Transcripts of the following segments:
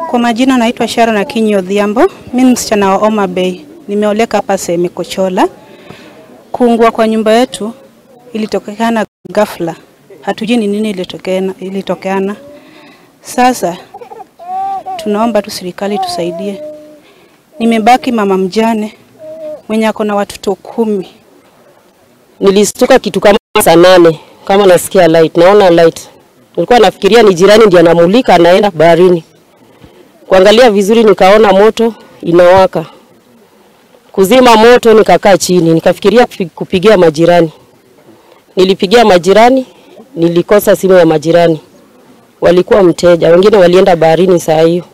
Kwa majina naitwa Sharon Akinyi Odhiambo, mimi msichana wa Homa Bay. Nimeoleka hapa sehemu Kochola. Kuungua kwa nyumba yetu ilitokana ghafla. Hatujui ni nini ilitokeana. Sasa tunaomba tu serikali tusaidie. Nimebaki mama mjane mwenye ako na watoto 10. Nilistuka kitu kama saa 8 kama nasikia light, naona light. Nilikuwa nafikiria ni jirani ndiye anamulika anaenda baharini. Kuangalia vizuri nikaona moto inawaka. Kuzima moto nikakaa chini, nikafikiria kupigia majirani. Nilipigia majirani, nilikosa simu ya majirani. Walikuwa mteja, wengine walienda baharini saa hiyo.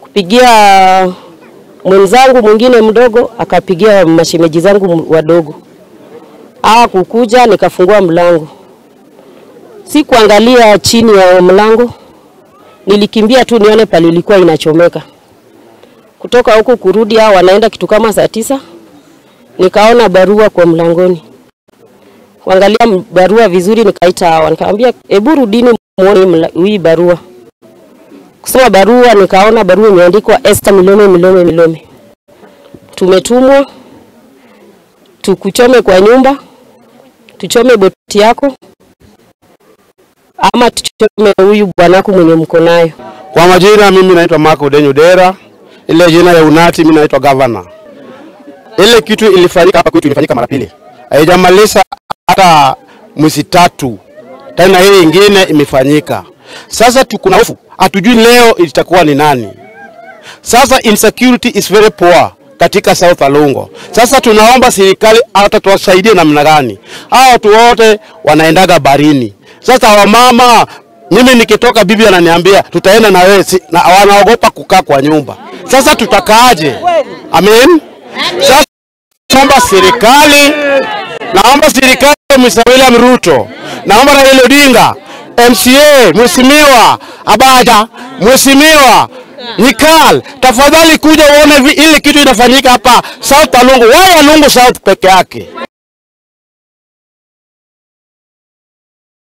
Kupigia mwenzangu mwingine mdogo, akapigia mashemeji zangu wadogo. Hawakukuja, nikafungua mlango. Sikuangalia chini ya mlango. Nilikimbia tu nione pale ilikuwa inachomeka. Kutoka huku kurudi hao wanaenda kitu kama saa 9. Nikaona barua kwa mlangoni. Kuangalia barua vizuri nikaita hawa, nikamwambia hebu rudini muone hii barua. Kusoma barua nikaona barua imeandikwa Esther Milome Milome Milome. Tumetumwa tukuchome kwa nyumba, tuchome boti yako, ama tuchome huyu bwanako mwenye mko nayo. Kwa majina mimi naitwa Marco Denyo Dera, ile jina ya unati mimi naitwa governor. Ile kitu ilifanyika hapa kwetu ilifanyika mara pili. Haijamaliza hata mwezi 3. Tena hii nyingine imefanyika. Sasa tuko na hofu, hatujui leo itakuwa ni nani. Sasa insecurity is very poor katika South Alungo. Sasa tunaomba serikali hata tuwasaidie namna gani. Hao watu wote wanaendaga barini. Sasa wamama, mimi nikitoka bibi ananiambia tutaenda na wewe, na wanaogopa kukaa kwa nyumba. Sasa tutakaaje? Amen. Sasa naomba serikali, naomba serikali Mr. William Ruto, naomba Raila Odinga, MCA, Mheshimiwa Abaja, Mheshimiwa Nikal, tafadhali kuja uone ile kitu inafanyika hapa South Alungo. Wao Alungo South peke yake.